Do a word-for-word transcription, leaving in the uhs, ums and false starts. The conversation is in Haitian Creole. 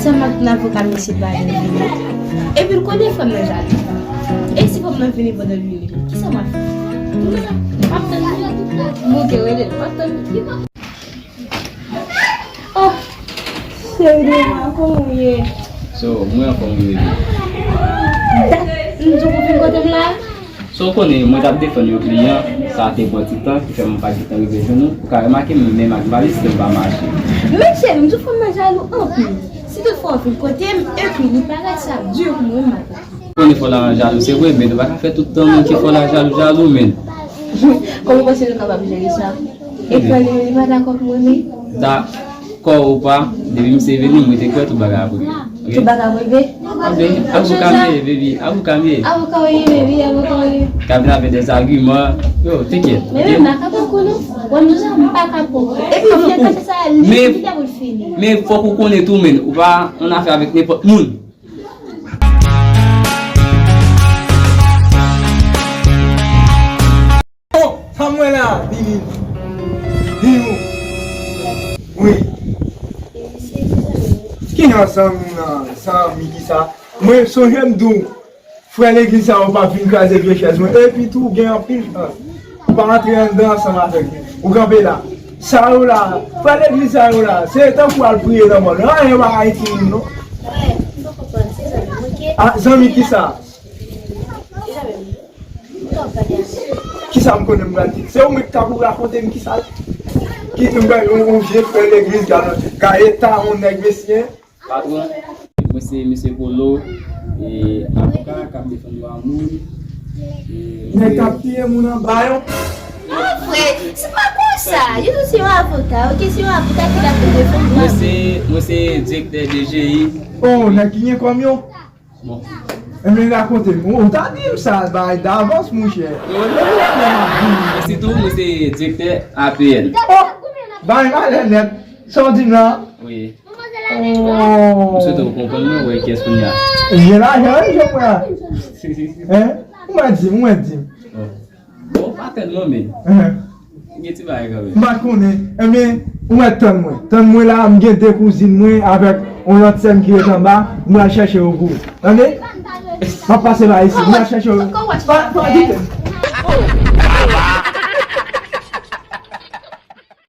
Sa m ap tann avoka mesye pa vin vini. Epi l konnen frè m nan jalou. E si frè m nan vini pandan l vini? Kisa m ap fè? M ap tann li. Bouke, rele l. M ap tann li. Oh, cheri de mwen, kòman w ye? So, mwen anfòm wi, baby. Dat m di w pou vin kote m la? So, w konnen, mwen t ap defann yon kliyan, sa te pran ti tan, ki fè mwen pa gentan rive jwenn ou. Ou ka remake m menm ak valiz ke m pa mache. Men cheri, m di w frè m nan jalou anpil. Si toutfwa w vin kote m, epi li parèt, sa ap di pou mwen, m ap Konnen fò la jalou, se vre, men nou pa ka fè tout tan moun ki fò la jalou, jalou, men. Kòman w panse nou kapab jere sa? E frè li, li pa dakò pou mwen, men. Dakò ou pa, depi misye vini, mwen te kwè tout bagay ap regle. Ok? Tout bagay ap regle? Ap regle. Avoka m ye, baby, avoka m ye. Avoka w ye, baby, avoka w ye. K ap vin avèk dè agiman. Yo, tekyèt. Men, men, m pa ka poko, non. Wè m di w sa, m pa ka poko. Epi, vye kase sa, li, li ta pou l fini. Men fòk ou konnen tou, men. Ou pa ann afè avèk nenpòt moun. Oh, sa m wè la, Bibi. Bibi. Wi. Ki nan zanmi nan, zanmi ki sa? Mwen sonje m di w, frè legliz sa yo p ap vin kraze vye chèz mwen. Epi tou, gen anpil chans. Ou pa antre anndan ansanm avèk yo. Ou kanpe la. Sa yo la, frè legliz sa yo la, se tankou al priye nan mòn. Anyen pa Ayiti menm non. Frè, m pa konprann, se zanmi m, ok? Ah, zanmi ki sa? Kisa m konnen m pral di? Se ou menm k ta pou rakonte m kisa l. Ki m bay yon, yon vye frè legliz, gade, gade eta yon nèg mesye. Patwon, mwen se mesye Polo, e, avoka k ap defann dwa moun. E, nèg k ap tiye moun anba yo. Non, frè, se pa konsa. Yo di se yon avoka, ok, se yon avoka ki t ap defann dwa moun. Mwen se, mwen se direktè D G I. Oh, nèg ki gen kòm yo. Bon. Ebyen, rakonte m. Ou ta di m sa bay davans, monchè. Mwen sitou, mwen se direktè A P N. Oh! Bay malè nèt. Sa w di m la? Wi. Oh! M swete w konprann mwen, wè kiyès kounye a. Gen lajan, wi, jèn mwen. Hein? Ou mwen di m, ou mwen di m. Oh. Bon, pa tèlman, men. Gen ti bagay kanmenm. M pa t konnen. Ebyen, ou mèt tann mwen. Tann mwen la, m gen de kouzin mwen avèk yon lòt sè m ki ret anba. M pral chèche yo pou ou. Tande? M ap pase pa isi. M pral chèche yo. Pa, pa kite m.